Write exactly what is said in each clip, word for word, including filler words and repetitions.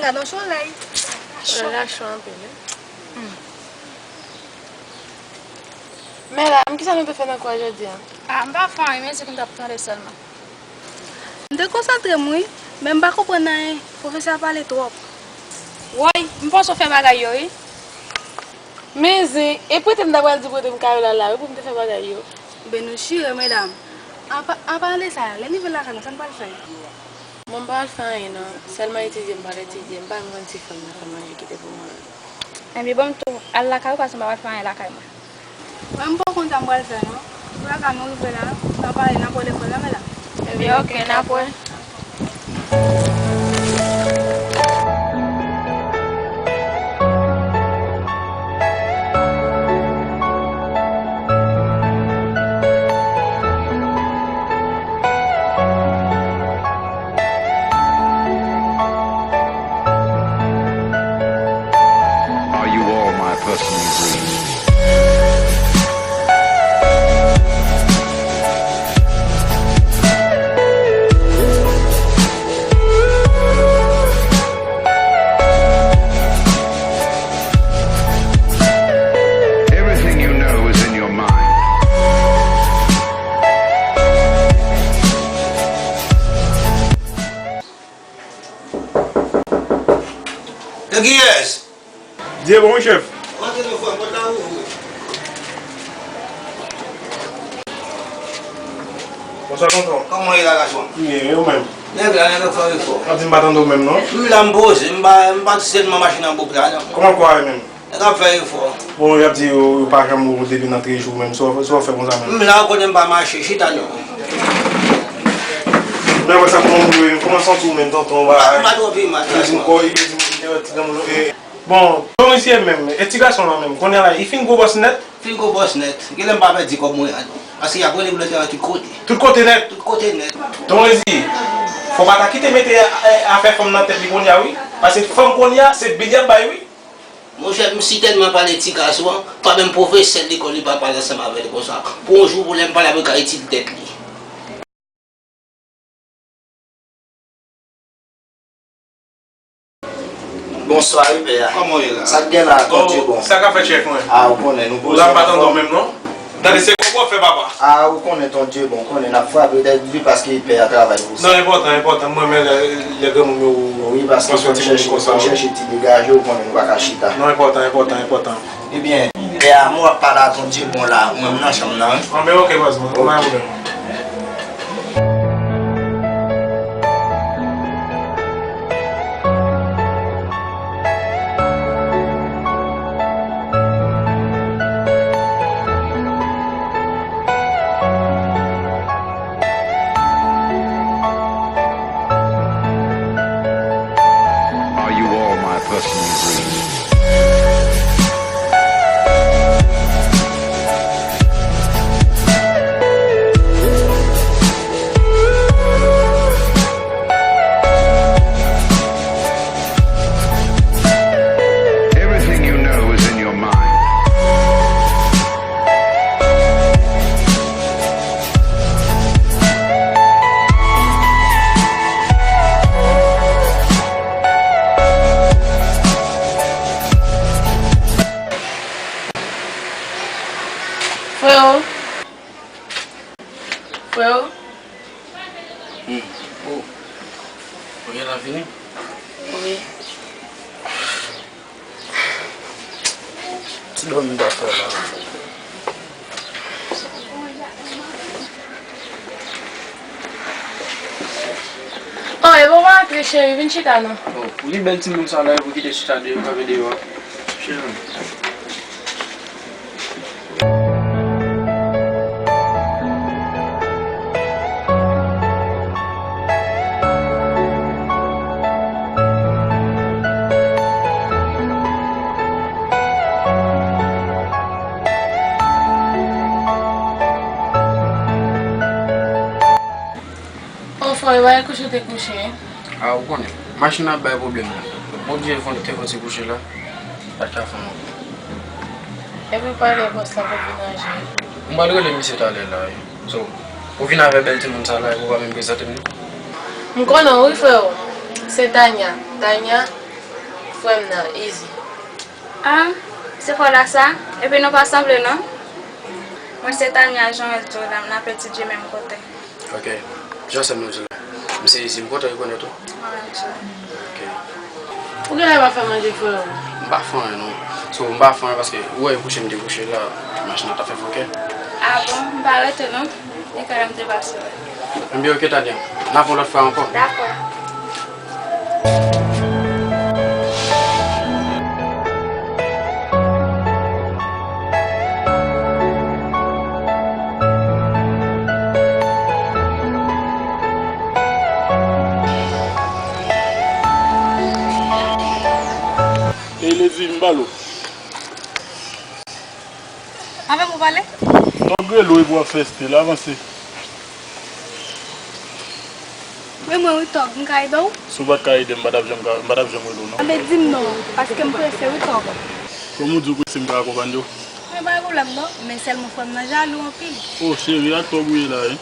Gade yon solèy. Solèy la cho anpil, wi. Hmm. Medam, kisa nou te fè nan kou a jodi a? Ah, m pa fè anyen, men se ke m t ap tande sèlman. M te konsantre m, wi, men m pa konprann anyen. Pwofesè a pale twòp. Woy, m panse w fè bagay yo, wi. Men zen, e prete m ta pral di kote m kare l al la, wi, pou m te fè bagay yo. Ben nou chire, medam. Apa, anpalan de sa, lè n rive lakay nou, sa n pral fè? Bon, m pa pral fè anyen, non. Sèlman etidye m pral etidye. M pa menm konn si fè m nan fè manje kite pou mwen menm. Ebyen, ban m tou al lakay ou, paske m pa pral fè anyen lakay mwen. Mwen, m poko konn sa m pral fè, non. Pou lakay nou rive la, n a pale, n a pale fò la, medam. Ebyen, oke, n a pale. Are you all my personal dreams? Everything you know is in your mind. E kiyès? Dye bon, wi, chèf. Rantre non, frè m, pòt la ouvri. Bonswa, tonton. Kòman w ye la, gason? M byen, e ou menm? Nèg la, nèg la fè efò. W ap di m pa tande w menm, non? M la, m poze, m pa, m pa sèlman mache nan bouk la, non. Kòman kò a ye menm? Nèg ap fè efò. Bon, y ap di yo, yo pa janm wè w depi nan trèz jou menm. Sa w, sa w fè konsa menm? M la, ou konnen m pa mache, chita non. Men wè sa pou moun dwe, kòman w santi w menm, tonton, bagay? M pa twò pi mal, franchman. Li di m kò, li di m, li di m ti granmoun, e, bon, ton mesye menm, e ti gason lan menm, kounye a la, li fin gwo bòs nèt? Fin gwo bòs nèt. Genlè m pa pèdi kòb mwen an. Paske y ap rele pou l travay tout kote. Tout kote nèt? Tout kote nèt. Ton Rezi, fò w pa ta kite mete, e, afè fanm nan tèt li kounye a, wi. Paske fanm kounye a, se bil y ap bay, wi. Monchè, m si tèlman pale ti gason an, pa menm pwofesè lekòl li pa pale ansanm avè l konsa. Pou yon jou, pou lè m pale avè l, ka itil tèt li. Bonswa, wi, pè a. Kòman w ye la? Sa k gen la, Ton Dye bon. Sa k ap fèt, chèf mwen? A, ou konnen, nou poze. Ou la, m pa tande w menm, non. Tande, se kòb w ap fè, papa. A, ou konnen, Ton Dye bon, ou konnen, n ap frape tèt li paske pè a travay pou sa. Non, enpòtan, enpòtan. M renmen lè, lè granmoun yo. Wi, paske fò n chèche, fò n chèche ti degaje, ou konnen, nou pa ka chita. Non, enpòtan, enpòtan, enpòtan. Ebyen, pè a, mwen w ap pale a Ton Dye bon la, ou menm nan chanm nan, wi. Anben, oke, baz mwen, pa gen pwoblèm. Are you all my personal dreams? Everything you know is in your mind. Freo. Freo. Hmm. Oh. Ou gentan fini? Wi. Ti dòmi m ta fè la. Oh, e bon, pa antre, cheri, vin chita non. Oh, pou ki bèl timoun sa la, e pou kite chita deyò, kanpe deyò a. Cheri. O frè, e pa kouche w te kouche? A, ou konnen, machin nan ap bay pwoblèm. Bon, Dye fè w te fè w ti kouche la, pa t ka fè anyen. Epi w pale bòs la pou vin ranje. M pral rele misye talè la, wi. So, ou vin avè bèl timoun sa la, epi w pa menm prezante m li? M konnen w wi, freo. Se Tanya. Tanya, Frè m nan, Easy. Ah, se frè w la sa? Epi nou pa sanble non. Mwen se Tania, jan w di w la, m nan Petit J menm kote. Ok. Jan sèm nou di la. M se Easy, m kontan rekonèt ou. Mwen menm tou. Ok. Ou genlè pa fè manje frè w? M pa fè anyen non. So, m pa fè anyen paske ou wè e kouche m te kouche la, machin nan t ap fè fokè. Ah bon, m pa rete non. E kay la m te pase wè. Enben ok Tania, n ap yon lòt fwa ankò. Dakò. Ey Lady, m ba l ou. Avè m ou pale? Tòg rele w epi w ap fè style, avanse. Men mwen wi Tòg, m ka ede w? Si w pa t ka ede m, m pa t ap janm ka, m pa t ap janm rele w non. Anben di m non, paske m prese wi Tòg. Kòm ou di w prese, m ka akonpanye w? Mwen pa gen pwoblèm non, men sèlman frè m nan jalou anpil. Oh cheri, ak Tòg ou ye la wi.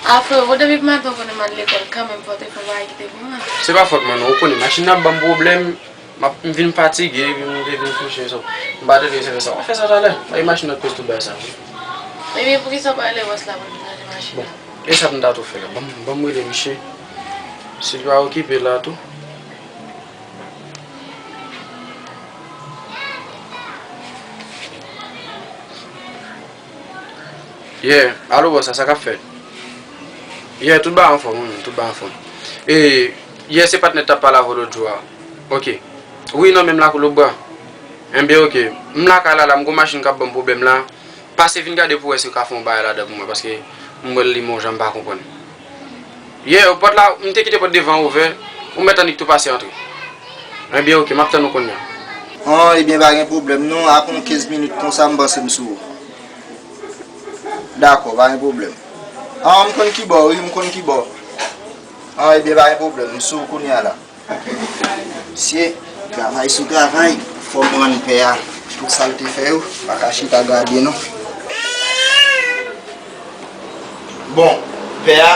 A frero, depi maten w konnen m al lekòl kanmenm, fò w te fè yon bagay ki te pou mwen. Se pa fòt mwen non, ou konnen machin nan ap ban m pwoblèm, m ap, m vin fatige, epi m te vin kouche, so, m pa te vle sa fè sa. W ap fè sa talè, bay machin nan koz tout bagay sa. Epi poukisa w pa rele bòs la pou l vin ranje machin nan? E sa pou m ta tou fè la? Ban m, ban m rele misye. Si l pa okipe la tou. Yeah, alo bòs la, sa k ap fèt? Yeah, tout bagay anfòm, wi, tout bagay anfòm. E, yeah, se patnè t ap pale avè w lòt jou a. Ok. Wi, nan menm lakou Lobwa. Enben, ok. M lakay la, la, m gon machin k ap ban m pwoblèm la. Pase vin gade pou wè si w ka fè yon bagay ladan pou mwen, paske m wè l li men yon jan m pa konprann. Yeah, pòt la, m te kite pòt devan an ouvè, ou mèt annik tou pase antre. Enben, ok, m ap tann ou kounye a. An, ebyen, pa gen pwoblèm non, apre yon kenz minit konsa, m panse m sou ou. Dakò, pa gen pwoblèm. An, m konn ki bò, wi, m konn ki bò. An, ebyen, pa gen pwoblèm, m sou ou kounye a la. Mesye, travay sou travay, fò m rann pè a tout sa l te fè yo, pa ka chita gade non. Bon, pè a,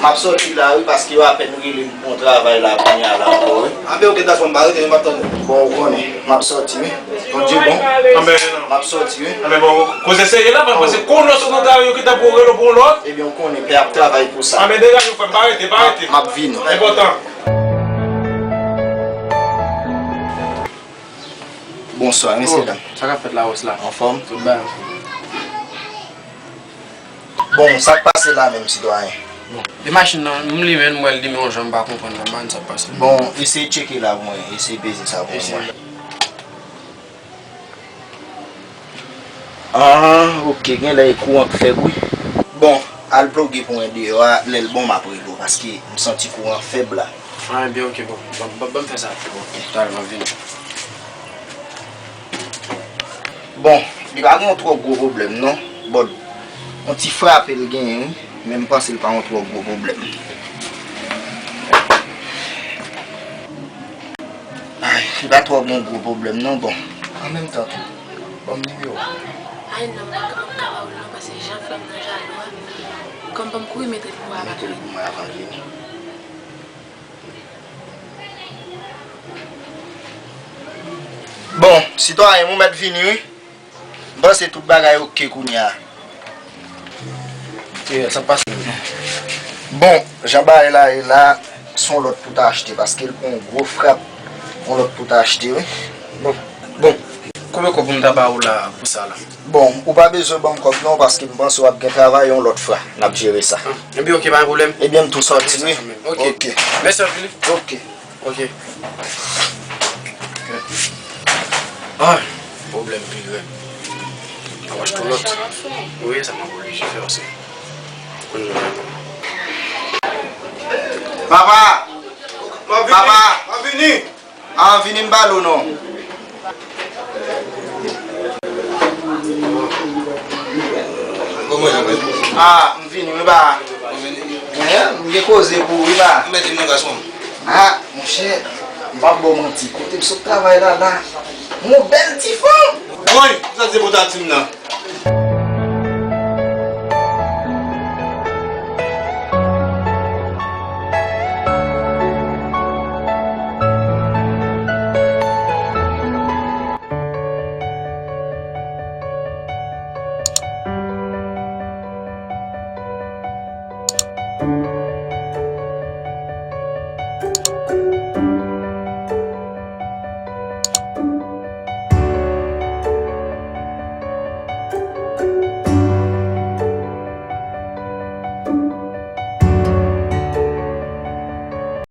m ap sòti la wi, paske yo apèn rele m pou yon travay la kounye a la ankò wi. Anben ok, dakò, m pa rete, m ap tann ou. Bon, ou konnen, m ap sòti wi. Tande bon, m ap sòti wi. Anben bon, koze serye la, mwen panse kounye a sou kontra yo ki ta pou rele w pou yon lòt. Ebyen, ou konnen, pè ap travay pou sa. Anben degaje w frè m, pa rete, pa rete. M ap vini. Enpòtan. Bonswa, mesye dam. Sa k ap fèt la, bòs la? Anfòm? Tout bagay anfòm. Bon, sa k pase la menm, sitwayen? Bon, e machin nan, m limen, m wè l limen yon jan, m pa konprann nan, m pa konn sa k pase. Bon, eseye tcheke la pou mwen, eseye peze sa pou mwen. Ah, ok, genlè e kouran k fèb wi. Bon, al ploge pou mwen deyò a, lè l bon m ap rele w, paske m santi kouran fèb la. Ah, ebyen, ok, bon, bon, bon, bon, m fè sa. Ok, talè m ap vini. Bon, li pa gen yon twò gwo pwoblèm non, but yon ti frape l genyen wi, men m panse l pa yon twò gwo pwoblèm. Ay, li pa twò gen gwo pwoblèm non, bon. An menm tan tou, ban m nimewo. Ay non, m pa ka, m pa ka ba w li non, paske jan frè m nan jalou a, kòm ban m kouri mete l pou w avan l vini. Bon, sitwayen, ou mèt vini wi. M panse tout bagay ok kounye a. Sa pase. Bon, jan bagay la ye la, se yon lòt pou ta achte, paske l pran yon gwo frap, yon lòt pou ta achte wi. Bon, bon, konbyen kòb pou m ta ba ou la pou sa la? Bon, ou pa bezwen ban m kòb non, paske m panse w ap gen travay yon lòt fwa, n ap jere sa. Ah, ebyen ok, pa gen pwoblèm. Ebyen m tou sòti wi. Ok. Ok. Mèsi anpil. Ok. Ok. Ah, pwoblèm pi rèd. Mwen achte yon lòt. Wi, sa m ap oblije fè osi. Papa! Papa! M ap vini! Ah, vini m pale w non. Ah, m vini wi ba. Ou vini? Ehe, m gen koze pou ou wi ba. Mwen di m non gason. Ah, monchè, m p ap ba w manti. Kote m sot travay la la, Yon bèl ti fanm. Woy, sa se pou Tatim nan.